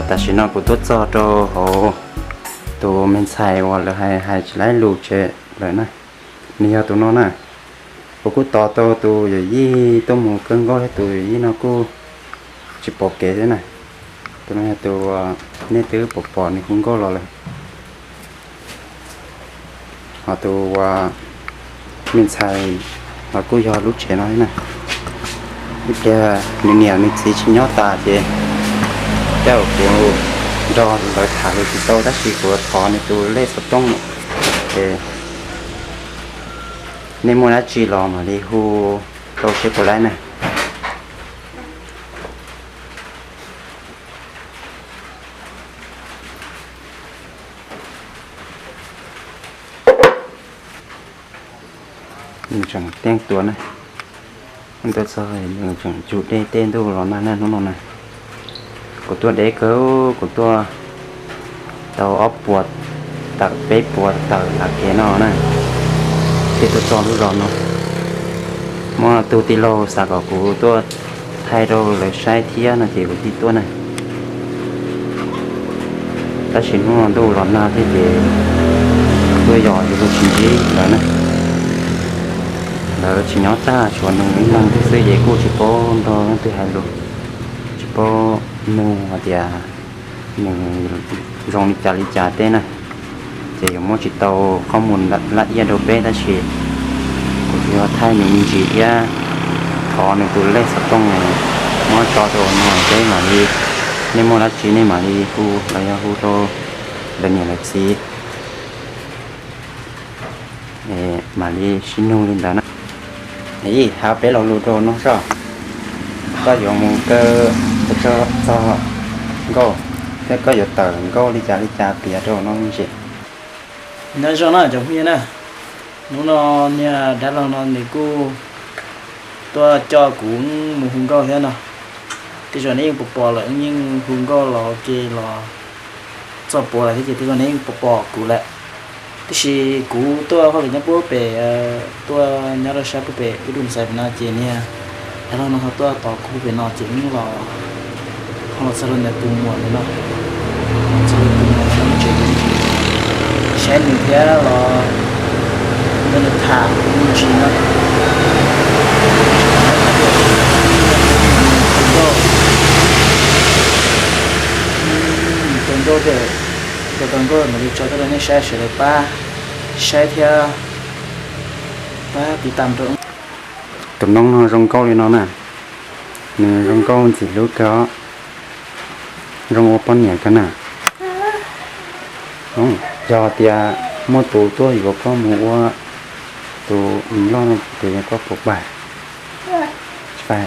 Tam sim no kuv tuaj txog rau hauv tus me ntxhais uas lawv hais hais tsis laib lus tsev lawm na. Nws yog tus no na. Kuv kuj tos tau tus yawm yij tuaj mus kaw nkauj thiab, tus yawm yij no kuj tsis pom kev thiab na. Tus no yog tus nej twb pom pom nws hu nkauj los lawm. Ho tus uas me ntxhais los kuj yog lub tsev no thiab na. Ib pliag nws niam nws txiv tsis nyob tas ces tej zaum kuv nrog lawv tham lus tsis tau tab sis kuv thov nws tus lej xov tooj ces nej muaj dab tsi los mam li hu rau seb puas laib na. Nws tseem teeb tuaj na, nws tuaj txog nws tseem ntsug dej tej ntuj los nag na hnub no na. Kuv tuaj deb kawg, kuv tuaj tau ob puas tawm peb puas tawm lam kev no na, thiaj tuaj txog lub zos no. Muaj tus tij laug xav kom kuv tuaj thaij rau lawv saib thiab no ces kuv thiaj tuaj na. Tab sis hnub no ntuj los nag thiab ces tuaj yos yuav luag tsis ntsib lawv na. Lawv tsis nyob tag, tshuav nws ib leeg xwb ces kuj tsis paub nrog leej twg hais lus, tsis paub nug hais tias nws zoo li cas li cas tej na. Ces yuav muab tsis tau qhob mus laj iaj rau peb tab sis kuv tsuas yog thaij nws me ntsis thiab thov nws tus lej xov tooj muab tso rau no peb mam li, nej muaj dab tsi nej mam li hu los yog hu rau lawv niam lawv txiv mam li sib nug li ntawd na. Ib, hab peb lo lus rau no soj, koj yuav mus kaw txog nkauj thiab koj yuav tawm nkauj li cas li cas piav rau no me ntsis. Nyob zoo na cov phooj ywg na, hnub no niag dab laug no nws kuj tuaj coj kuv mus hu nkauj thiab no. Tej zaum neb yeej pom pom lawm, yeej hu nkauj los ua ke los txog puav lawm thiab ces tej zaum neb yeej pom pom kuv lawm. Tiam sis kuv tuaj hauj lwm nyob puag pem, tuaj nyob rau sab puag pem ub dum xais pem no ces niag dab laug no ho tuaj tos kuv puag pem no ces wb los ho los txog rau ntawm tus muam ntawd no, txog rau tus muam ntawd lub tsev, saib nws thiab los nrog nws tham ua si no. Tau nkauj, tau nkauj ces, tau tau nkauj mam li tso tuaj rau nej saib sawv daws pab saib thiab pab tiv tam rau. Tus noob no zoo nkauj li no na, nws zoo nkauj ntxim hlub kawg os, zoo ua poj niam kawg na. Yog tias muaj tus tuaj yuav koj mus ua tus loj no ces yog koj puas pab?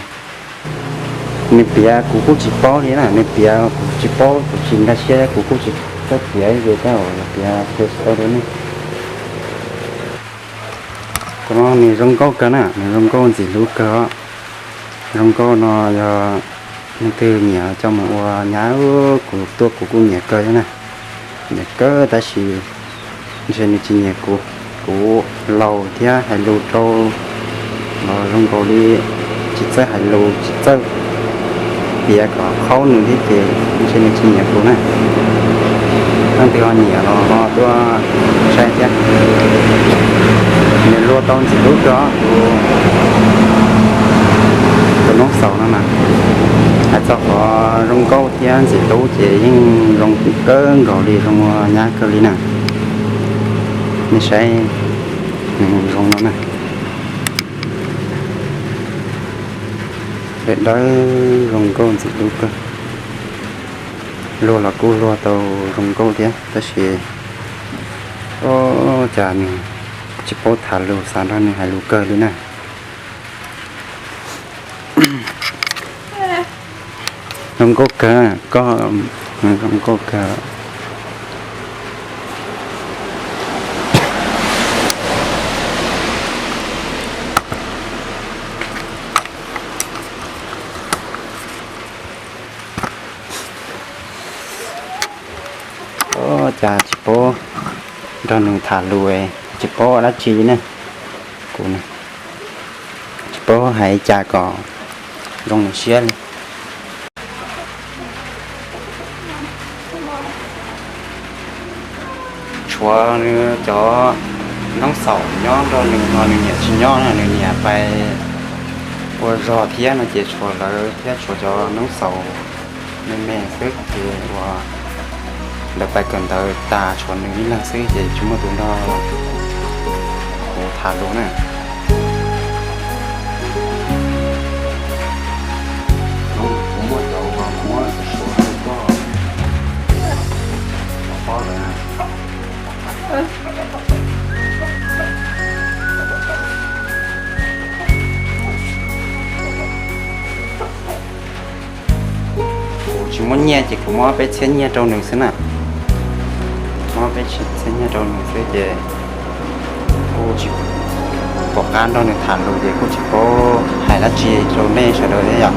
Nws piav kuv kuj tsis paub li na, nws piav kuv tsis paub, kuv tsis nkag siab, kuv kuj tsis txawj piav li, tej zaum piav piav tsis tau rau nej. Tus no nws zoo nkauj kawg na, nws zoo nkauj ntxim hlub kawg os. Zoo nkauj no yog leej twg nyiam coj mus ua nyab, kuv tuaj kuv kuj nyiam kawg thiab na. Nyiam kawg tab sis ntshe nws tsis nyiam kuv, kuv laus thiab hais lus rau los zoo nkaus li tsis txawj hais lus, tsis txawj piav kom qhaub nws thiab ces ntshe nws tsis nyiam kuv na. Leej twg ho nyiam los ho tuaj saib thiab. Nws luag tau ntxim hlub kawg tus noob xaus no na. Hais txog qhov zoo nkauj thiab ntxim hlub ces yeej zoo kawg nkaus li, zoo ua nyab kawg li na. Nej saib, zoo no na. Dawb dawb zoo nkauj ntxim hlub kawg. Luag los kuj luag tau zoo nkauj thiab tab sis, o, cas nws tsis paub tham lus, xav nrog nws hais lus kawg li na. Zoo nkauj kawg, koj zoo nkauj kawg. O, cas tsis paub nrog nws tham lus, tsis paub ua dab tsi li ne. Kuv tsis paub hais cas kom zoo nws siab li. Uas nws cov noob xaus nyob nrog nws no nws niam tsis nyob no, nws niam pais ua zog thiab no ces tshuav lawv thiab tshuav cov noob xaus me me xwb ces uas lawv pais kawm ntawv tas tshuav nws ib leeg xwb ces tsis muaj tus nrog kuv tham lus na. Kuv muab cov uas kuv muab suav rau koj, koj paub lawm na. Kuv tsis muaj nyiaj ces kuv muab peb txhiab nyiaj rau nws xwb na. Muab peb txhiab nyiaj rau nws xwb ces kuj tsis pom qab nrog nws tham lus ces kuj tsis paub hais dab tsi rau nej sawv daws thiab yom.